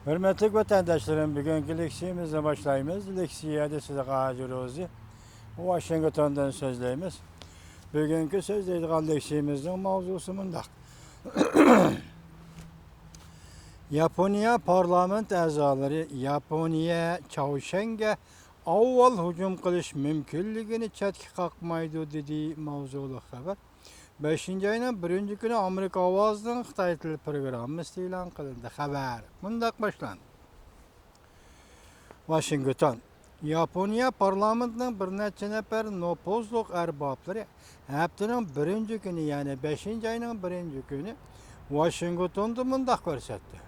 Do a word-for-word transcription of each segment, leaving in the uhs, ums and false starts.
ھۆرمەتلىك ۋەتەنداشلىرىم، بۈگۈنكى لېكسىيەمىزنى باشلايمىز. لېكسىيەدە سىزگە ھاجى روزى ۋاشىنگتوندىن سۆزلەيمىز. بۈگۈنكى سۆزلەيدىغان لېكسىيەمىزنىڭ ماۋزۇسى مۇنداق. ياپونىيە پارلامېنت ئەزالىرى ياپونىيە چاۋشيەنگە ئاۋۋال ھۇجۇم قىلىش مۇمكىنلىكىنى چەتكە قاقمايدۇ، دېدى. ماۋزۇلۇق خەۋەر. بەشىنچى ئاينىڭ بىرىنچى كۈنى ئامېرىكا ئاۋازىنىڭ خىتاي تىل پروگراممىسىدا ئېلان قىلىندى. خەۋەر مۇنداق باشلاندى. ۋاشىنگتون. ياپونىيە پارلامېنتىنىڭ بىر نەچچە نەپەر نوپۇزلۇق ئەربابلىرى ھەپتىنىڭ بىرىنچى كۈنى، يەنى بەشىنچى ئاينىڭ بىرىنچى كۈنى ۋاشىنگتوندا مۇنداق كۆرسەتتى.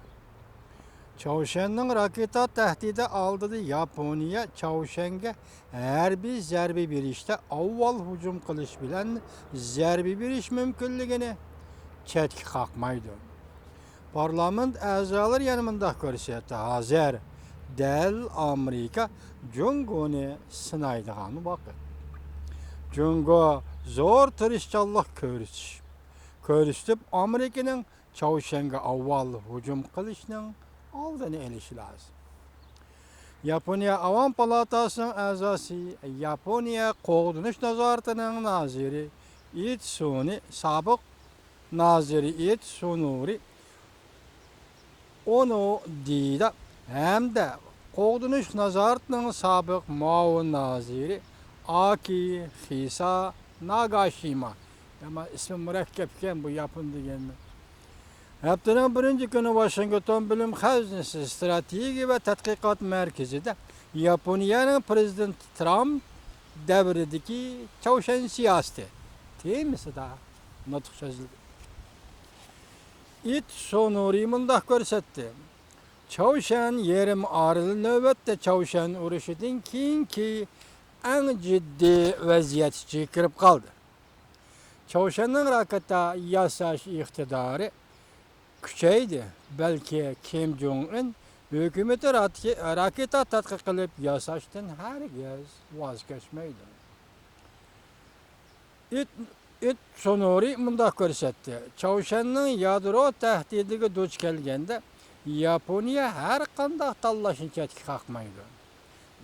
چاۋشيەننىڭ راكېتا تەھدىتى ئالدىدا ياپونىيە چاۋشيەنگە ھەربىي زەربە بېرىشتە ئاۋۋال ھۇجۇم قىلىش بىلەن زەربە بېرىش مۇمكىنلىكىنى چەتكە قاقمايدۇ. پارلامېنت ئەزالىرى يەنە مۇنداق كۆرسەتتى، ھازىر دەل ئامېرىكا جۇڭگونى سىنايدىغان ۋاقىت. جۇڭگو زور تىرىشچانلىق كۆرسىتىش، كۆرسىتىپ، ئامېرىكىنىڭ چاۋشيەنگە ئاۋۋال ھۇجۇم قىلىشنىڭ ئالدىنى ئېلىشى لازىم. ياپونىيە ئاۋام پالاتاسىنىڭ ئەزاسى، ياپونىيە قوغدىنىش نازارىتىنىڭ نازىرى ئىتسۇنى، سابىق نازىرى ئىتسۇنورى ئونودىدا ھەمدە قوغدىنىش نازارىتىنىڭ سابىق مۇئاۋىن نازىرى ئاكى خىسا ناگاشىما. يامان ئىسمى مۇرەككەپ ئىكەن بۇ ياپون دېگەننىڭ. ھەپتىنىڭ بىرىنچى كۈنى ۋاشىنگتون بىلىم خەزىنىسى ئىستراتېگىيە ۋە تەتقىقات مەركىزىدە ياپونىيەنىڭ پىرېزىدېنتى ترامپ دەۋرىدىكى چاۋشيەن سىياسىتى تېمىسىدا نۇتۇق سۆزلىدى. ئىتسۇنورى مۇنداق كۆرسەتتى، چاۋشيەن يېرىم ئارىلى نۆۋەتتە چاۋشيەن ئۇرۇشىدىن كېيىنكى ئەڭ جىددىي ۋەزىيەت ئىچىگە كىرىپ قالدى. چاۋشيەننىڭ راكېتا ياساش ئىقتىدارى كۈچەيدى، بەلكى كىم جوڭ ئىن ھۆكۈمىتى راكېتا تەتقىق قىلىپ ياساشتىن ھەرگىز ۋاز كەچمەيدۇ. ئىت، ئىتسۇنورى مۇنداق كۆرسەتتى، چاۋشيەننىڭ يادرو تەھدىتىگە دۇچ كەلگەندە، ياپونىيە ھەر قانداق تاللاشنى چەتكە قاقمايدۇ.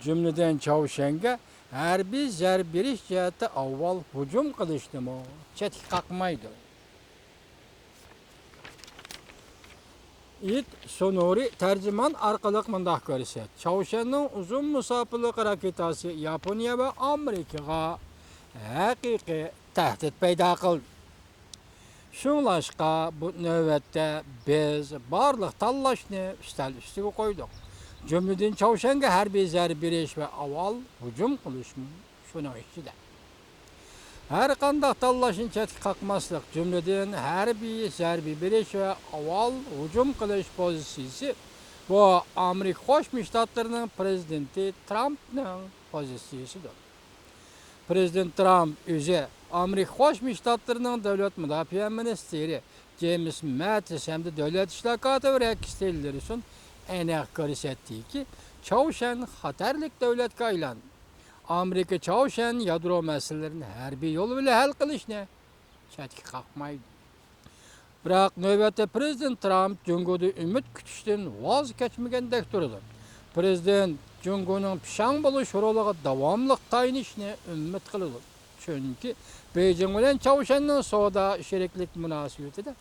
جۈملىدىن چاۋشيەنگە ھەربىي زەربە بېرىش جەھەتتە ئاۋۋال ھۇجۇم قىلىشنىمۇ چەتكە قاقمايدۇ. ئىتسۇنورى تەرجىمان ئارقىلىق مۇنداق كۆرسەتتى، چاۋشيەننىڭ ئۇزۇن مۇساپىلىق راكېتاسى ياپونىيە ۋە ئامېرىكىغا ھەقىقىي تەھدىت پەيدا قىلدى. شۇڭلاشقا بۇ نۆۋەتتە بىز بارلىق تاللاشنى ئۈستەل ئۈستىگە قويدۇق. جۈملىدىن چاۋشيەنگە ھەربىي زەربە بېرىش ۋە ئاۋۋال ھۇجۇم قىلىشمۇ شۇنىڭ ئىچىدە. ھەر قانداق تاللاشنى چەتكە قاقماسلىق، جۈملىدىن ھەربىي زەربە بېرىش ۋە ئاۋۋال ھۇجۇم قىلىش پوزىتسىيىسى، بۇ ئامېرىكا قوشما شتاتلىرىنىڭ پىرېزىدېنتى ترامپنىڭ پوزىتسىيىسىدۇر. پىرېزىدېنت ترامپ ئۆزى ئامېرىكا قوشما شتاتلىرىنىڭ دۆلەت مۇداپىئە مىنىستىرى جېيمىس ماتىس ھەمدە دۆلەت ئىشلار كاتىپى رېكس تىللېرسون ئېنىق كۆرسەتتىكى، چاۋشيەن خەتەرلىك دۆلەتكە ئايلاندى. ئامېرىكا چاۋشيەن يادرو مەسىلىلىرىنى ھەربىي يول بىلەن ھەل قىلىشنى چەتكە قاقمايدۇ. بىراق نۆۋەتتە پىرېزىدېنت ترامپ جۇڭگودىن ئۈمىد كۈتۈشتىن ۋاز كەچمىگەندەك تۇرىدۇ. پىرېزىدېنت جۇڭگونىڭ پىشاڭ بولۇش رولىغا داۋاملىق تايىنىشنى ئۈمىد قىلىدۇ. چۈنكى بېيجىڭ بىلەن چاۋشيەننىڭ سودا شېرىكلىك مۇناسىۋىتىدە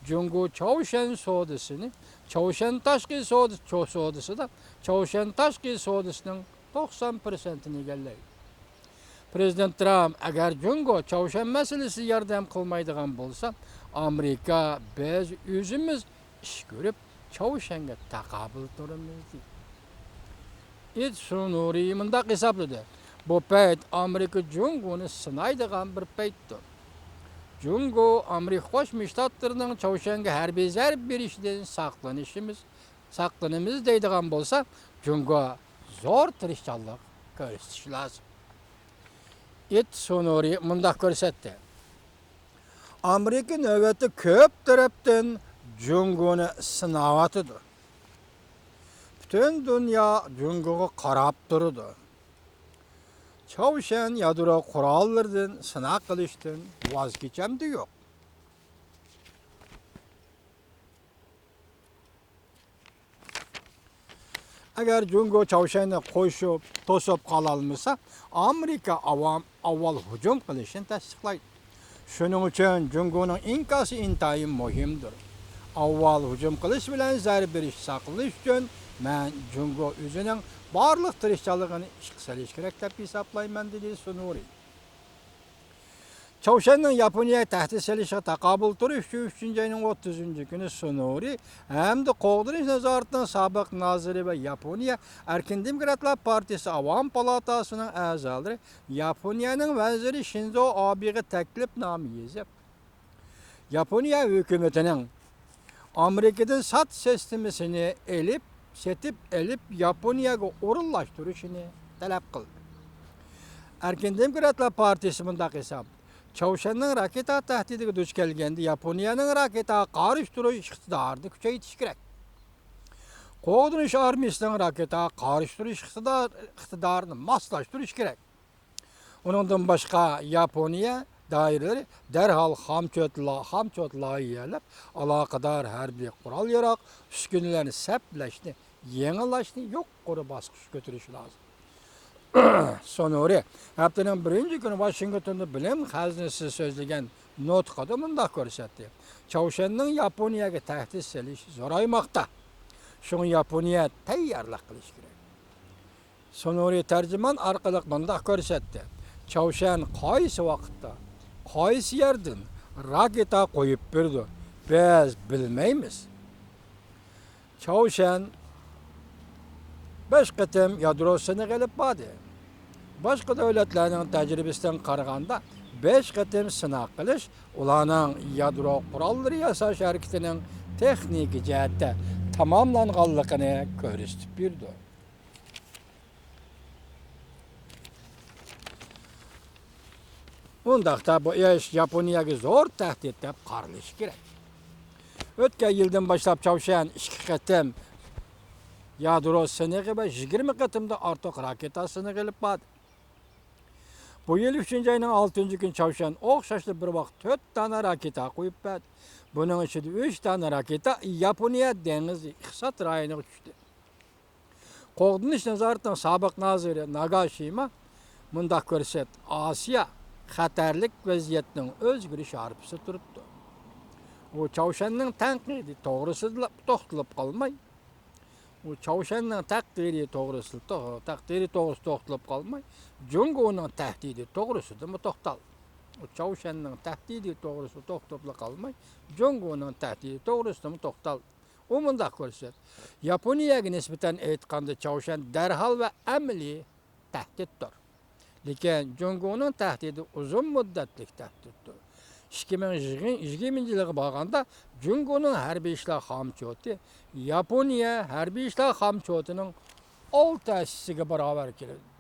جۇڭگو چاۋشيەن سودىسىنى، چاۋشيەن تاشقى سودا، چو-، سودىسىدا چاۋشيەن تاشقى سودىسىنىڭ توقسان پىرسەنتىنى ئىگىلەيدۇ. پىرېزىدېنت ترامپ، ئەگەر جۇڭگو چاۋشيەن مەسىلىسىدە ياردەم قىلمايدىغان بولسا، ئامېرىكا بىز ئۆزىمىز ئىش كۆرۈپ، چاۋشيەنگە تاقابىل تۇرىمىز، دېدى. ئىتسۇنورى مۇنداق ھېسابلىدى، بۇ پەيت ئامېرىكا جۇڭگونى سىنايدىغان بىر پەيتتۇر. جۇڭگو ئامېرىكا قوشما شتاتلىرىنىڭ چاۋشيەنگە ھەربىي زەربە بېرىشىدىن ساقلىنىشىمىز، ساقلىنىمىز دەيدىغان بولسا، جۇڭگو زور تىرىشچانلىق كۆرسىتىشى لازىم. ئىتسۇنورى مۇنداق كۆرسەتتى، ئامېرىكا نۆۋەتتە كۆپ تەرەپتىن جۇڭگونى سىناۋاتىدۇ. پۈتۈن دۇنيا جۇڭگوغا قاراپ تۇرىدۇ. چاۋشيەن يادرو قوراللىرىدىن سىناق قىلىشتىن ۋاز كېچەمدى يوق. ئەگەر جۇڭگو چاۋشيەننى قوشۇپ، توسۇپ قالالمىسا، ئامېرىكا ئاۋام ئاۋۋال ھۇجۇم قىلىشنى تەستىقلايدۇ. شۇنىڭ ئۈچۈن جۇڭگونىڭ ئىنكاسى ئىنتايىن مۇھىمدۇر. ئاۋۋال ھۇجۇم قىلىش بىلەن زەربە بېرىش ساقلىنىش ئۈچۈن مەن جۇڭگو ئۆزىنىڭ بارلىق تىرىشچانلىقىنى ئىشقا سېلىشى كېرەك دەپ ھېسابلايمەن، دېدى سۇنۇرى. چاۋشيەننىڭ ياپونىيەگە تەھدىت سېلىشىغا تاقابىل تۇرۇش ئۈچۈن ئۈچىنچى ئاينىڭ ئوتتۇزىنچى كۈنى سۇنۇرى ھەمدە قوغدىنىش نازارىتىنىڭ سابىق نازىرى ۋە ياپونىيە ئەركىن دېموكراتلار پارتىيىسى ئاۋام پالاتاسىنىڭ ئەزالىرى ياپونىيەنىڭ ۋەزىرى شىنزو ئابېغا تەكلىپنامە يېزىپ، ياپونىيە ھۆكۈمىتىنىڭ ئامېرىكىدىن سات سىستېمىسىنى ئېلىپ، سېتىپ ئېلىپ، ياپونىيەگە ئورۇنلاشتۇرۇشىنى تەلەپ قىلدى. ئەركىن دېموكراتلار پارتىيىسى مۇنداق ھېساب، چاۋشيەننىڭ راكېتا تەھدىتىگە دۇچ كەلگەندە، ياپونىيەنىڭ راكېتاغا قارشى تۇرۇش ئىقتىدارىنى كۈچەيتىش كېرەك. قوغدىنىش ئارمىيىسىنىڭ راكېتاغا قارشى تۇرۇش ئىقتىدار-، ئىقتىدارىنى ماسلاشتۇرۇش كېرەك. ئۇنىڭدىن باشقا، ياپونىيە دائىرىلىرى دەرھال خامچوت لا-، خامچوت لايىھەلەپ، ئالاقىدار ھەربىي قورال-ياراغ، ئۈسكۈنىلەرنى سەپلەشنى، يېڭىلاشنى يۇقىرى باسقۇچقا كۆتۈرۈشى لازىم. سونورى ھەپتىنىڭ بىرىنچى كۈنى ۋاشىنگتوندا بىلىم خەزنىسى سۆزلىگەن نۇتقىدا مۇنداق كۆرسەتتى: چاۋشيەننىڭ ياپونىيەگە تەھدىت سېلىشى زورايماقتا. شۇڭا ياپونىيە تەييارلىق قىلىشى كېرەك. سونورى تەرجىمان ئارقىلىق مۇنداق كۆرسەتتى: چاۋشيەن قايسى ۋاقىتتا، قايسى يەردىن راكېتا قويۇپ بېرىدۇ، بىز بىلمەيمىز. چاۋشيەن بەش قېتىم يادرو سىنىقى ئېلىپ باردى. باشقا دۆلەتلەرنىڭ تەجرىبىسىدىن قارىغاندا، بەش قېتىم سىناق قىلىش ئۇلارنىڭ يادرو قوراللىرى ياساش ھەرىكىتىنىڭ تېخنىكا جەھەتتە تاماملانغانلىقىنى كۆرسىتىپ بېرىدۇ. ئۇنداقتا بۇ ئىش ياپونىيەگە زور تەھدىت دەپ قارىلىشى كېرەك. ئۆتكەن يىلدىن باشلاپ چاۋشيەن ئىككى قېتىم يادرو سىنىقى ۋە يىگىرمە قېتىمدىن ئارتۇق راكېتا سىنىقى ئېلىپ باردى. بۇ يىل ئۈچىنچى ئاينىڭ ئالتىنچى كۈنى چاۋشيەن ئوخشاشلا بىر ۋاقىت تۆت دانە راكېتا قويۇپ بەردى. بۇنىڭ ئىچىدە ئۈچ دانە راكېتا ياپونىيە دېڭىز ئىقتىساد رايونىغا چۈشتى. قوغدىنىش نازارىتىنىڭ سابىق نازىرى ناگاشىما مۇنداق كۆرسەت، ئاسىيا خەتەرلىك ۋەزىيەتنىڭ ئۆزگىرىش ھارپىسىدا تۇرۇپتۇ. ئۇ چاۋشيەننىڭ تەنقىدى توغرىسىدىلا توختىلىپ قالماي، ئۇ چاۋشيەننىڭ تەقدىرى توغرىسىدا تو-، تەقدىرى توغرىسىدا توختىلىپ قالماي، جۇڭگونىڭ تەھدىتى توغرىسىدىمۇ توختالدى. ئۇ چاۋشيەننىڭ تەھدىتى توغرىسىدا توختىلىپلا قالماي، جۇڭگونىڭ تەھدىتى توغرىسىدىمۇ توختالدى. ئۇ مۇنداق كۆرسەتتى: ياپونىيەگە نىسبەتەن ئېيتقاندا، چاۋشيەن دەرھال ۋە ئەمەلىي تەھدىتتۇر. لېكىن جۇڭگونىڭ تەھدىتى ئۇزۇن مۇددەتلىك تەھدىتتۇر. ئىككى مىڭ يىگىرمىنچى يىلغا بارغاندا، جۇڭگونىڭ ھەربىي ئىشلار خامچوتى ياپونىيە ھەربىي ئىشلار خامچوتىنىڭ ئالتە ھەسسىسىگە باراۋەر كېلىدۇ.